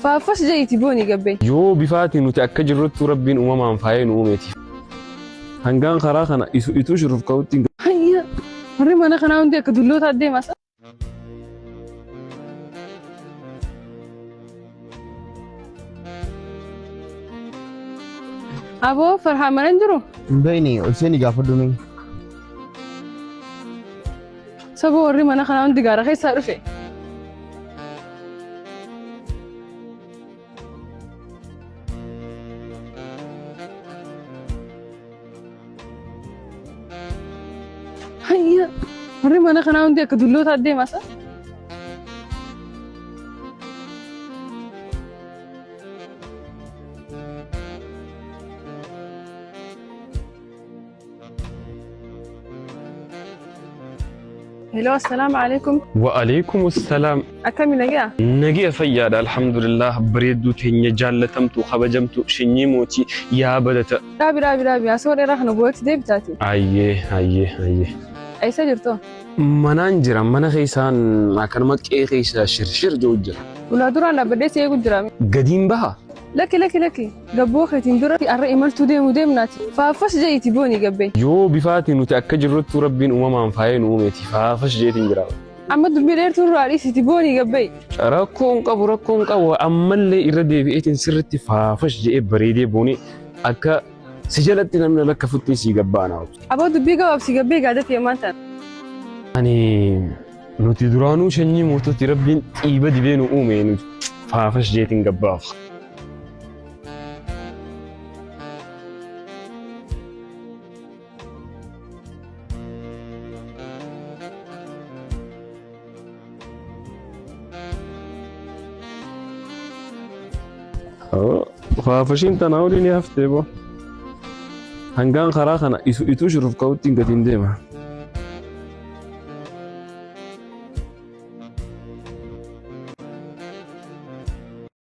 Faaffas ja'iiti booni gabbee. Yoo bifaati nuti akka jirruttuu Rabbiin uumamaan faayee nu uumeeti. Hangaan karaa kana isu ituu shuruf ka'utti. Hayya warri mana kanaa hundi akka dullootaa deema. Aboo Farhaan mana hin jiru? Hin beekne ol seeni gaafadhu mee. Saba warri mana kanaa hundi gaara keessaa dhufe. Hayya warri mana kanaa hundi akka dullootaa deema sa. Hello, assalaamu alaikum. Wa'aleekum assalaam. Akkami nagaa? Nagiya fayyaadha alhamdulillah bareedduu teenya jaallatamtu kabajamtu shinyii mootii yaa badata. Dhaabi dhaabi dhaabi asoo dheeraa kana boodatti deebitaati. Ayyee ayyee ayyee. Eessa jirtu? Manaan jira mana keessaan akkanuma qe'ee keessa shirshir jiru jira. Ulaa duraan dhaabbadhee si eegu jira. Gadiin baha. Lakki lakki lakki gabboo keetiin dura arra imaltuu deemu deemnaati. Faaffas ja'iiti booni gabbee. Yoo bifaati nuti akka jirruttuu Rabbiin uumamaan faayee nu uumeeti faafash jeetiin jira. Amma dubbii dheertuu irraa dhiisiti booni gabbee. Rakkoo hin qabu rakkoo hin qabu ammallee irra deebi'eetiin sirritti faafash je'ee bareedee boonee akka si jalatti namni lakkafutti sii gabbaana. Aboo dubbii gabaabsi gabbee gaadatti ammaan tana. Ani Nuti duraanuu shanyii moototi rabbiin xiiba dibee nu uume nuti faafash jeetiin gabbaaf. Faafashiin tanaa olii ni haftee boo. Hangaan karaa kana isu ituu shuruf ka'utti gatiin deema.